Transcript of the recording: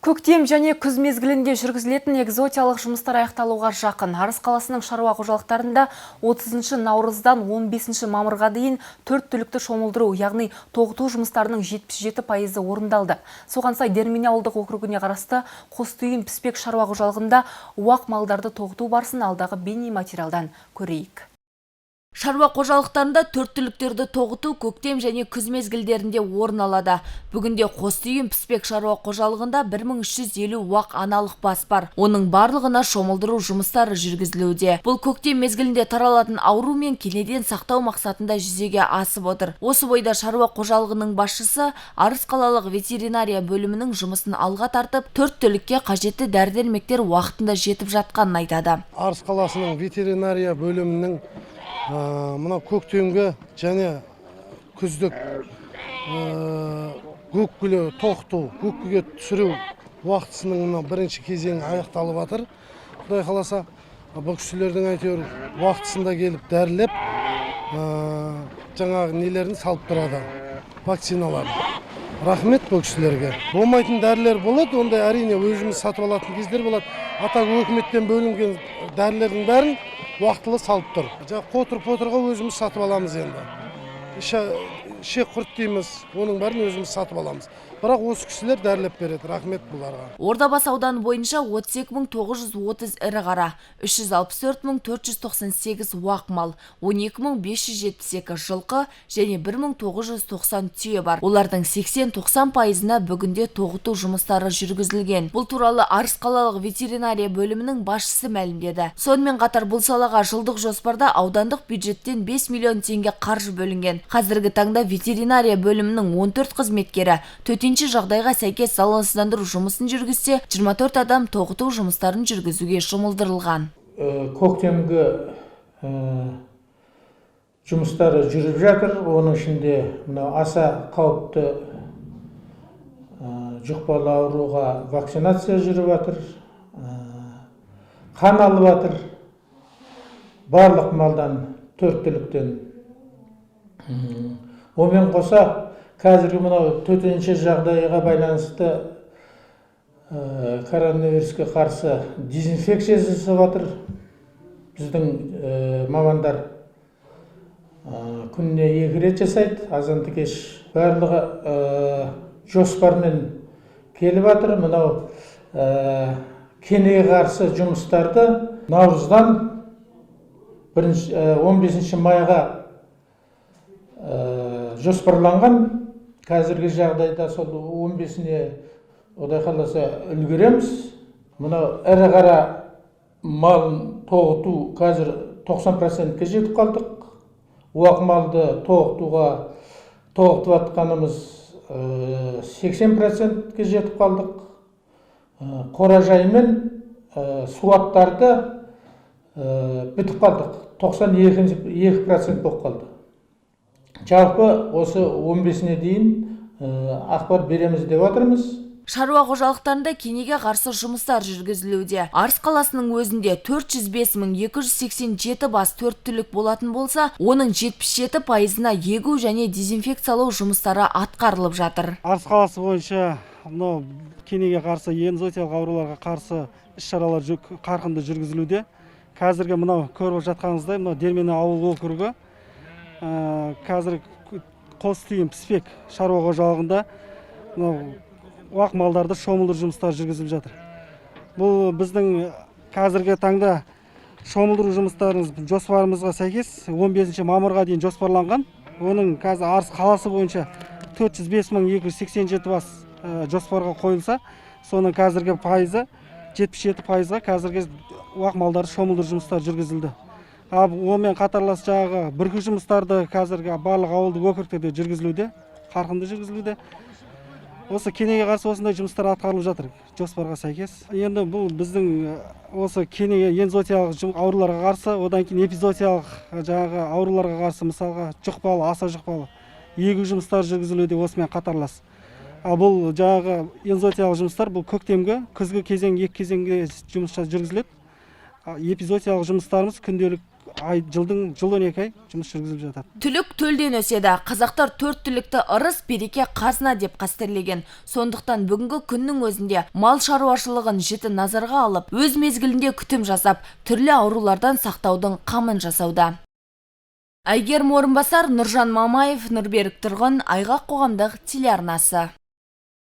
Көктем және күз мезгілінде жүргізілетін экзотиялық жұмыстар аяқталуға жақын. Арыс қаласының шаруа қожалықтарында 30 наурыздан 15 мамырға дейін төрт түлікті шомылдыру, яғни тоғыту жұмыстарының 77% орындалды. Соған сай Дермене ауылдық округіне қарасты Қостүйін Піспек шаруа қожалығында уақ малдарды тоғыту барысын алдағы бейнематериалдан көрейік. Шаруа қожалықтарында төрт түліктерді тоғыту көктем және күз мезгілдерінде орын алады. Бүгінде Қостүйін Піспек шаруа қожалығында 1350 уақ аналық бас бар. Оның барлығына шомылдыру жұмыстары жүргізілуде. Бұл көктем мезгілінде таралатын ауру мен кенеден сақтау мақсатында жүзеге асып отыр. Осы бойда шаруа қожалығының басшысы Арыс қалалық ветеринария бөлімінің жұмысын алға тартып, төрт түлікке қажетті дәрі-дәрмектер уақытында жетіп жатқанын айтады. Арыс қаласының ветеринария бөлімінің мынау көктемгі және күздік көккілі тоқту, көккіге түсіру уақытысының мына бірінші кезеңі аяқталып жатыр. Құдай қаласа, бұл кісілердің әйтеуір уақытысында келіп дәрілеп, жаңағы нелерін салып тұрады, вакциналарын. Рахмет бұл кісілерге. Болмайтын дәрілер болады, ондай, әрине, өзіміз сатып алатын кездер болады. А так өкіметтен бөлінген дәрілердің бәрін уақытылы салып тұр. Жаңа қотыр потырға өзіміз сатып аламыз енді. Ішек құрт дейміз, оның бәрін өзіміз сатып аламыз. Бірақ осы кісілер дәрілеп береді. Рахмет бұларға. Ордабасы ауданы бойынша 32 930 ірі қара, 364 498 уақ мал, 12 572 жылқы және 1990 түйе бар. Олардың 80-90 пайызына бүгінде тоғыту жұмыстары жүргізілген. Бұл туралы Арыс қалалық ветеринария бөлімінің басшысы мәлімдеді. Сонымен қатар бұл салаға жылдық жоспарда аудандық бюджеттен 5 миллион теңге қаржы бөлінген. Қазіргі таңда ветеринария бөлімінің 14 қызметкері төтенше жағдайға сәйкес залалсыздандыру жұмысын жүргізсе, 24 адам тоғыту жұмыстарын жүргізуге жұмылдырылған. Көктемгі жұмыстары жүріп жатыр. Оның ішінде мынау аса қауіпті жұқпалы ауруға вакцинация жүріп жатыр, қан алып жатыр барлық малдан, төрт түліктен. Онымен қоса қазіргі мынау төтенше жағдайға байланысты коронавируске қарсы дезинфекция жасап жатыр біздің мамандар. Күніне екі рет жасайды, азанды кеш. Барлығы жоспармен келіп жатыр. Мынау кенеге қарсы жұмыстарды наурыздан бірінші 15 майға жоспарланған. Қазіргі жағдайда сол 15-іне, Құдай қаласа, үлгереміз. Мынау ірі қара малын тоғыту қазір 90%-ке жетіп қалдық. Уақ малды тоғытуға тоғытып жатқанымыз 80%-ке жетіп қалдық. Қоражай мен суаттарды бітіп қалдық, 92% болып қалды. Жалпы осы 15-іне дейін ақпар береміз деп жатырмыз. Шаруа қожалықтарында кенеге қарсы жұмыстар жүргізілуде. Арыс қаласының өзінде 405 287 бас төрт түлік болатын болса, оның 77 пайызына егу және дезинфекциялау жұмыстары атқарылып жатыр. Арыс қаласы бойынша мынау кенеге қарсы, энзоотиялық ауруларға қарсы іс шаралар қарқынды жүргізілуде. Қазіргі мынау көріп жатқаныңыздай, мынау Дермене ауыл округі, қазір Қостүйін Піспек шаруа қожалығында мынау уақ малдарды шомылдыру жұмыстары жүргізіліп жатыр. Бұл біздің қазіргі таңда шомылдыру жұмыстарымыз жоспарымызға сәйкес 15 мамырға дейін жоспарланған. Оның қазір Арыс қаласы бойынша 405 287 бас жоспарға қойылса, соның қазіргі пайызы 77 пайызға қазіргі уақ малдарды шомылдыру жұмыстары жүргізілді. Ал онымен қатарлас жаңағы бүрку жұмыстарды қазіргі барлық ауылдық округтерде жүргізілуде, қарқынды жүргізілуде. Осы кенеге қарсы осындай жұмыстар атқарылып жатыр жоспарға сәйкес. Енді бұл біздің осы кенеге, энзоотиялық ауруларға қарсы, одан кейін эпизоотиялық жаңағы ауруларға қарсы, мысалға, жұқпалы, аса жұқпалы егу жұмыстары жүргізілуде осымен қатарлас. Ал бұл жаңағы энзоотиялық жұмыстар бұл көктемгі, күзгі кезең, екі кезеңге жұмыс жүргізіледі. Ал эпизоотиялық жұмыстарымыз күнделік Ай, жылдың жыл 12 ай жұмыс жүргізіліп жатады. Түлік төлден өседі. Қазақтар төрт түлікті ырыс, береке, қазына деп қастерлеген. Сондықтан бүгінгі күннің өзінде мал шаруашылығын жіті назарға алып, өз мезгілінде күтім жасап, түрлі аурулардан сақтаудың қамын жасауда. Әйгерім Орынбасар, Нұржан Мамаев, Нұрберік Тұрғын, Айғақ қоғамдық телеарнасы.